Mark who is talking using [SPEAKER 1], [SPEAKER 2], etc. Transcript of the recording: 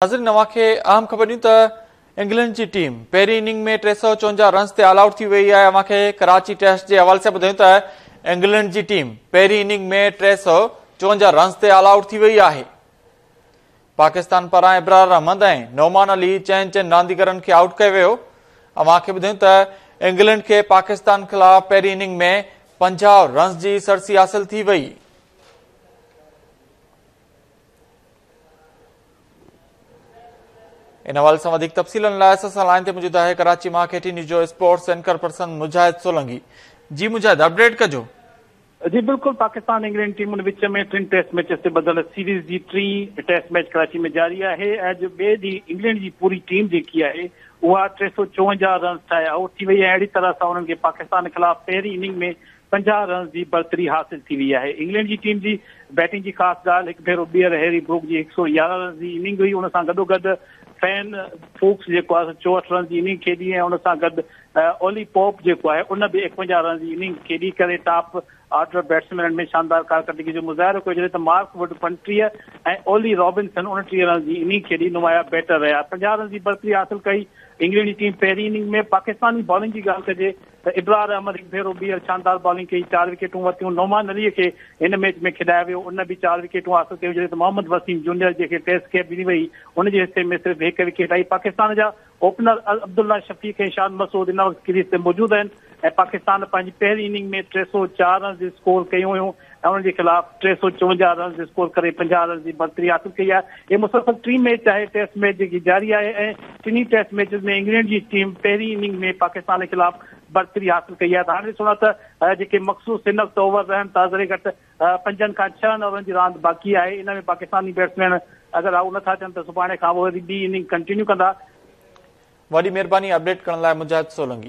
[SPEAKER 1] ناظرين اوهان کي اهم خبر ڏيون ته انگلينڊ جي ٽيم پهرين اننگ ۾ 354 رنز تي آل آئوٽ ٿي وئي آهي. اوهان کي ڪراچي ٽيسٽ جي حوالي سان ٻڌايون ته انگلينڊ جي ٽيم پهرين اننگ ۾ 354 رنز تي آل آئوٽ ٿي وئي آهي. پاڪستان پاران ابرار احمد ۽ نعمان علي چئن چئن رانديگرن کي آئوٽ ڪيو ويو. اوهان کي ٻڌايون ته انگلينڊ کي پاڪستان خلاف پهرين اننگ ۾ 50 رنز جي سرسي حاصل ٿي وئي. ان حوالي سان وڌيڪ تفصيلن لاء اسان سان لائين تي موجود آهي ڪراچي مان ڪي ٽي نيوز جو اسپورٽس اينڪر پرسن مجاهد سولنگي. جي مجاهد اپڊيٽ ڪجو.
[SPEAKER 2] جي بلڪل پاڪستان انگلينڊ ٽيمن وچ ۾ ٽن ٽيسٽ ميچز تي ٻڌل سيريز جي ٽين ٽيسٽ ميچ ڪراچي ۾ جاري آهي. اڄ ٻئي ڏينهن انگلينڊ جي پوري ٽيم جيڪي آهي اها 354 رنز ٺاهي آئوٽ ٿي وئي ۽ اهڙي طرح سان انهن کي پاڪستان خلاف پهرين اننگ ۾ 50 رنز جي برتري حاصل ٿي وئي آهي. انگلينڊ جي ٽيم جي بيٽنگ جي خاص ڳالهه هڪ ڀيرو ٻيهر هيري بروڪ جي 111 رنز جي اننگ هئي ان سان گڏوگڏ فين فوڪس جيڪو آهي سو 64 رنز جي اننگ کيڏي ۽ ان سان گڏ اولي پوپ جيڪو آهي ان به 51 رنز جي اننگ کيڏي ڪري ٽاپ آرڊر بيٽسمينن ۾ شاندار ڪارڪردگي جو مظاهرو ڪيو جڏهن ته مارڪ ووڊ 35 ۽ اولي رابنسن 29 رنز جي اننگ کيڏي نمايان بيٽر رهيا. 50 رنز جي برتري حاصل ڪئي انگلينڊ جي ٽيم پهرين اننگ ۾. پاڪستاني بالنگ جي ڳالهه ڪجي ته ابرار احمد هڪ ڀيرو ٻيهر شاندار بالنگ ڪئي، چار وڪيٽون ورتيون، نعمان علي کي هن ميچ ۾ کيڏايو ويو، ان به چار وڪيٽون حاصل ڪيون، جڏهن ته محمد وسيم جونيئر جنهن کي ٽيسٽ ڪيپ ڏني وئي، ان جي حصي ۾ صرف هڪ وڪيٽ آئي. پاڪستان جا اوپنر عبدالله شفيق ۽ شان مسعود هن وقت ڪريز تي موجود آهن ۽ پاڪستان پنهنجي پهرين اننگ ۾ 304 رنز اسڪور ڪيون هيون ۽ انهن جي خلاف 354 رنز اسڪور ڪري 50 رنز جي برتري حاصل ڪئي آهي. هي مسلسل ٽين ميچ آهي ٽيسٽ ميچ جيڪي جاري آهي ۽ ٽنهي ٽيسٽ ميچز ۾ انگلينڊ جي ٽيم پهرين اننگ ۾ پاڪستان خلاف برتري حاصل ڪئي آهي ته هاڻي ڏسڻو آهي ته جيڪي مخصوص هن وقت اوور رهن ٿا ذري گهٽ پنجن کان ڇهن اوورن جي راند باقي آهي ان ۾ پاڪستاني بيٽسمين اگر آئوٽ نٿا ٿين ته سڀاڻي کان وري ٻي اننگ ڪنٽينيو ڪندا.
[SPEAKER 1] وڏي مهرباني اپڊيٽ ڪرڻ لاء مجاهد سولنگي.